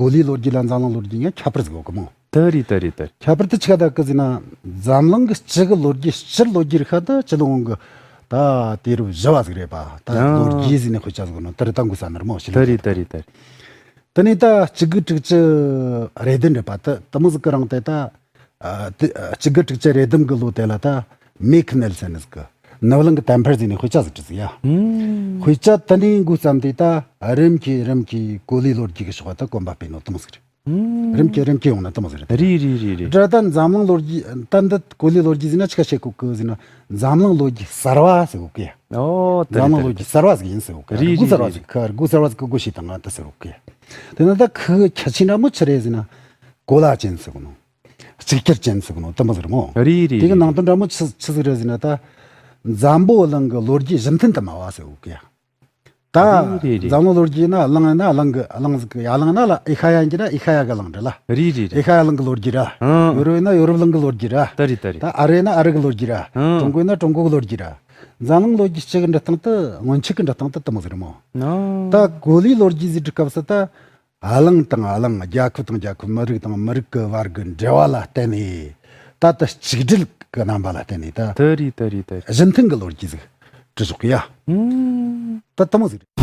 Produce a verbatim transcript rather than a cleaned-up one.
གོ་ལའི་ལོ་རྒྱུས་ལ་འཛམ་གླིང་ལོ་རྒྱུས་ངས་ཁྱད་པར་ཟིག་ཡོད་གི་མོ། དེ་རེད་དེ་རེད་དེ་རེད། ཁྱད་པར་དེ་ཆི་ག་ད་གི་ཟེར་ན། འཛམ་གླིང་གི་སྤྱི་གི་ལོ་རྒྱུས། སྤྱིར་ལོ་རྒྱུས་རིག་པ་ད་སྤྱི་ལོ་འོང་གི་ད་དུས་རབས་བཞི་བ་ཟིག་རེད་པ། ད་ཨ། ལོ་རྒྱུས་ཟེར་ནས་དཔེ་ཆ་ཟིག་ནོ་དེ་རེད། ད་འགོ་ས་ནར་མོ་ཞིག་དེ་རེད་དེ་རེད་དེ་རེད། དེ་ནས་ད་གཅིག་དགུ་དྲུག་ཅུ་རེ་བདུན་རེད་པ། དེ་དེ་མོ་ཟིག་གི་རིང་དེ་ད། ཨ། དེ་ཨ། གཅིག་དགུ་དྲུག་ཅུ་རེ་བདུན་གི་ལོ་དེ་ལ་ད་མེག་ནེལ་སན་ཟིག་གི་ནབ་གླིང་གི་ཏེམ་ཕར་ཟེར་ནས་དཔེ་ཆ་ཟིག་བྲིས་ཟིག་ཡ། ཨུམ། དཔེ་ཆ་དེ་ནས་འགོ་བརྩམས་དེ་ད་རིམ་གྱིས་རིམ་གྱིས་གོ་ལའི་ལོ་རྒྱུས་ཀྱི་ཕྱོགས་ད་གོམ་པ་སྤོས་ནོ་དེ་མོ་ཟིག་རེད། ཨུམ། རིམ་གྱིས་རིམ་གྱིས་ཡོང་ན་དེ་མོ་ཟིག་རེད། རེད་རེད་རེད་རེད། ད་ལྟ་འཛམ་གླིང་ལོ་རྒྱུས། ད་འདི་གོ་ལའི་ལོ་རྒྱུས་ཟེར་ན་ཆི་ག་བཤད་གོ་གི་ཟེར་ན། འཛམ་གླིང་ལོ་རྒྱུས་གསར་བ་ཟེར་གོ་གི་ཡ། ཨོ། དེ་འཛམ་རེད་གླིང་ལོ་དེ་རྒྱུས་གསར་བ་ཟིག་ཡིན་ཟེར་གོ་གི་ཡ། རེད་སྒོ་གསར་བ་རེད་ཟིག་རེད། ཁ་སྒོ་གསར་བ་ཟིག་གི་སྒོ་ཕྱེས་བཏང་ང་དེ་ཟེར་གོ་གི་ཡ། དེ་ན་ད་ཁུ་ཁྱད་ཆོས་འདྲ་མོ་ཆི་རེད་ཟེར་ན། གོ་ལ་ཅན་ཟེར་གོ་ནོ། གཅིག་གྱུར་ཅན་ཟེར་གོ་ནོ་དེ་མོ་ཟིག་རེད་མོ། རེད་རེད། དེ་གི་རེད་ནང་དོན་འདྲ་མོ་ཆི་ཆི་ཟིག་རེད་ཟེར་ན། ད་འཛམ་བུ་གླིང་གི་ལོ་རྒྱུས་གཞི་མཐུན་དུ་སྨྲ་བ་ཟེར་གོ་གི་ཡ། ད་རེད་རེད་རེད། འཛམ་གླིང་ལོ་རྒྱུས་ན་གླིང་ན་གླིང་གི་གླིང་ཟིག་གི་ཡ། གླིང་ན་ལ་ཨེ་ཤ་ཡ་ཡིན་གྱི་ན་ཨེ་ཤ་ཡ་གི་གླིང་རེད་ལ། རེད་རེད་རེད། ཨེ་ཤ་ཡ་གླིང་གི་ལོ་རྒྱུས་ར། ཨང་། ཡོ་རོབ་ཡིན་ན་ཡོ་རོབ་གླིང་གི་ལོ་རྒྱུས་ར། ད་རེད་ད་རེད། ད་ཨ་རི་ཡིན་ན་ཨ་རི་གི་ལོ་རྒྱུས་ར། ཨང་། ཀྲུང་གོ་ཡིན་ན་ཀྲུང་གོ་གི་ལོ་རྒྱུས་ར། འཛམ་གླིང་ལོ་རྒྱུས་སྤྱི་གི་འགྲོ་སྟངས་དེ། སྔོན་ཆད་གི་འགྲོ་སྟངས་དེ་དེ་མོ་ཟིག་རེད་མོ། ཨང་། ད་གོ་ལའི་ལོ་རྒྱུས་ཟེར་དུས་སྐབས་སུ་ད། གླིང་དང་གླིང་། རྒྱལ་ཁབ་དང་རྒྱལ་ཁབ། མི་རིགས་དང་མི་རིགས་ཀྱི་བར་གྱི་འབྲེལ་བ་ལ་བརྟེན་ནས། ད་ལྟ་གཅིག་སྒྲིལ་གྱི་རྣམ་པ་ལ་བརྟེན་ནས་ད། དེ་རེད་དེ་རེད་དེ་རེད། གཞི་མཐུན་གྱི་ལོ་རྒྱུས་ཟིག་བྲིས་ཆོག་གི་ཡ། ཨུམ། ད་དེ་མོ་ཟིག་རེད།